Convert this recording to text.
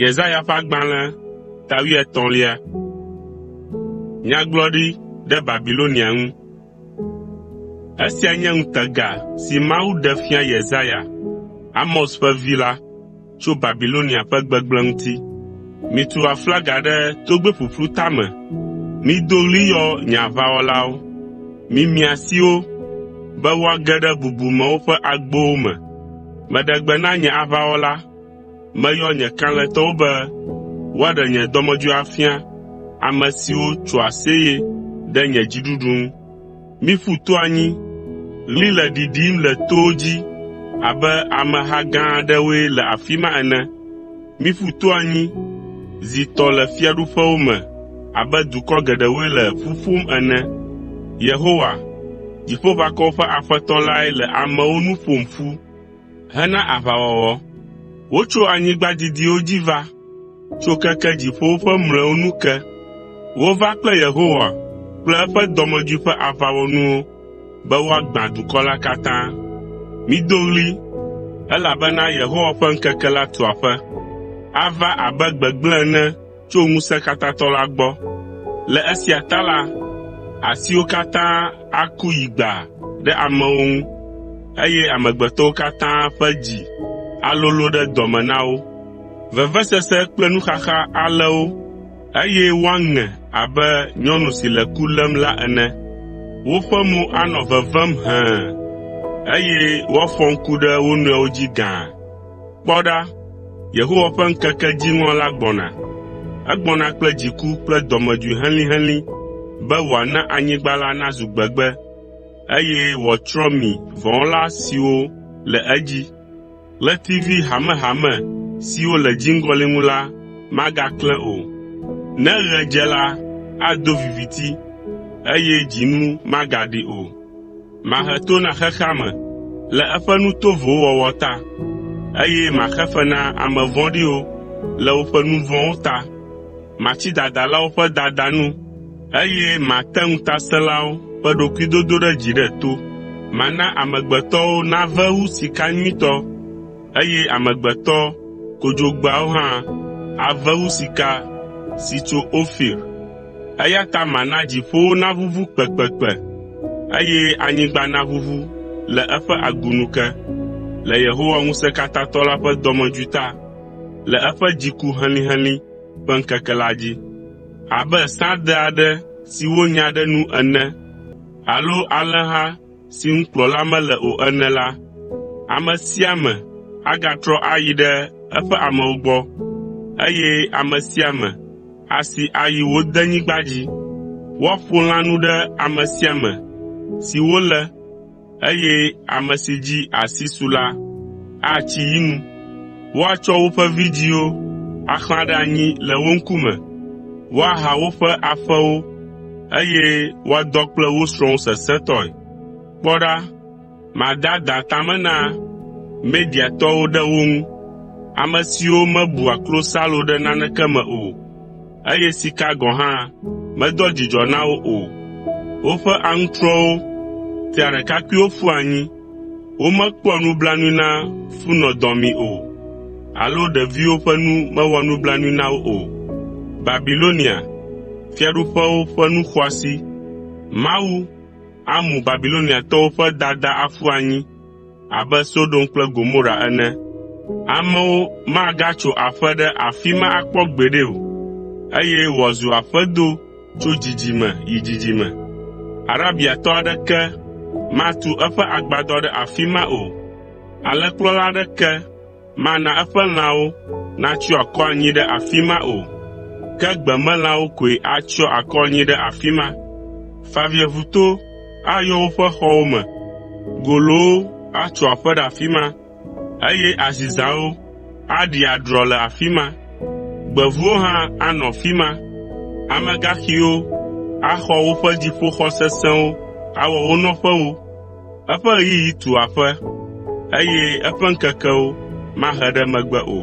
Yesaya ƒe agbalẽ ta wuietɔ̃lia. Nyagblɔɖi ɖe Babilonia ŋu. Esia nye ŋutega si Mawu ɖe fia Yesaya, Amoz ƒe vi la tso Babilonia ƒe gbegblẽ ŋuti. Mitu aflaga ɖe togbɛ ƒuƒlu tame, mido ɣli yɔ nye aʋawɔlawo. Mimia asi wo be woage ɖe bubumewo ƒe agbowo me. Meɖe gbe na nye aʋawɔla, meyɔ nye kalẽtɔwo be woaɖe nye dɔmedzoe afia ame siwo tsoa aseye ɖe nye dziɖuɖu ŋu. Miƒu to anyi, ɣli le ɖiɖim le towo dzi abe ameha gã aɖewoe le afi ma ene. Miƒu to anyi, zi tɔ le fiaɖuƒewo me abe dukɔ geɖewoe le ƒu ƒom ene. Yehowa, Dziƒoʋakɔwo ƒe Aƒetɔ lae le amewo nu ƒom ƒu hena aʋawɔwɔ. Wotso anyigba didiwo dzi va, tso keke dziƒowo ƒe mlɔewo nu ke. Wova kple Yehowa kple eƒe dɔmedzoe ƒe aʋawɔnuwo be woagbã dukɔ la katã. Mido ɣli, elabena Yehowa ƒe ŋkeke la tu aƒe. Ava abe gbegblẽ ene tso Ŋusẽkatãtɔ la gbɔ. Le esia ta la, asiwo katã aku yi gbaa ɖe amewo ŋu, eye amegbetɔwo katã ƒe dzi alolo ɖe dɔ me na wo. Vevesese kple nuxaxa alé wo, eye woaŋe abe nyɔnu si le ku lém la ene. Woƒe mo anɔ vevem hẽe, eye woafɔ ŋku ɖe wo nɔewo dzi gãa. Kpɔ ɖa, Yehowa ƒe ŋkeke dziŋɔ la gbɔna. Egbɔna kple dziku kple dɔmedzoe helĩhelĩ be wòana anyigba la nazu gbegbe, eye wòatsrɔ̃ mi vɔ̃wɔla siwo le edzi. Ɣletivi hamehame siwo le dziŋgɔli ŋu la magaklẽ o. Ne ɣe dze la, ado viviti, eye dzinu magaɖi o. Mahe to na xexea me le eƒe nu tovowo wɔwɔ ta, eye maxe fe na ame vɔ̃ɖiwo le woƒe nu vɔ̃wo ta. Matsi dadalawo ƒe dada nu, eye mate ŋutasẽlawo ƒe ɖokuidodoɖedzi ɖe to. Mana amegbetɔwo nave wu sika nyuitɔ, eye amegbetɔ kodzogbeawo hã ave wu sika si tso Ofir. Eya ta mana dziƒowo naʋuʋu kpekpekpe, eye anyigba naʋuʋu le eƒe agunu ke, le Yehowa Ŋusẽkatãtɔ la ƒe dɔmedzoe ta, le eƒe dziku helĩhelĩ ƒe ŋkeke la dzi. Abe sãde aɖe si wonya ɖe nu ene alo alẽha si ŋu kplɔla mele o ene la, ame sia ame agatrɔ ayi ɖe eƒe amewo gbɔ, eye ame sia ame asi ayi wo denyigba dzi. Woaƒo lãnu ɖe ame sia ame si wolé, eye ame si dzi asi su la atsi yi nu. Woatsɔ woƒe vidzĩwo axlã ɖe anyi le wo ŋkume, woaha woƒe aƒewo, eye woadɔ kple wo srɔ̃wo sesẽtɔe. Kpɔ ɖa, made adã ta me na Mediatɔwo ɖe wo ŋu, ame siwo mebua klosalo ɖe naneke me o, eye sika gɔ̃ hã medoa dzidzɔ na wo o. Woƒe aŋutrɔwo tea ɖekakpuiwo ƒua anyi. Womekpɔa nublanui na funɔ dɔmii o, alo ɖeviwo ƒe nu mewɔa nublanui na wo o. Babilonia, fiaɖuƒewo ƒe nu xɔasi, Mawu amu Babiloniatɔwo ƒe dada aƒu anyi abe Sodom kple Gomora ene. Amewo magatso aƒe ɖe afi ma akpɔ gbeɖe o, eye wòazu aƒedo tso dzidzime yi dzidzime. Arabiatɔ aɖeke matu eƒe agbadɔ ɖe afi ma o. Alẽkplɔla aɖeke mana eƒe lãwo natsyɔ akɔ anyi ɖe afi ma o, ke gbemelãwo koe atsyɔ akɔ anyi ɖe afi ma. Favieʋuto ayɔ woƒe xɔwo me, golowo atso aƒe ɖe afi ma, eye azizãwo aɖi adrɔ le afi ma. Gbevuwo hã anɔ afi ma. Amegaxiwo axɔ woƒe dziƒoxɔ sesẽwo awɔ wo nɔƒewo. Eƒe ɣeyiɣi tu aƒe, eye eƒe ŋkekewo mahe ɖe megbe o.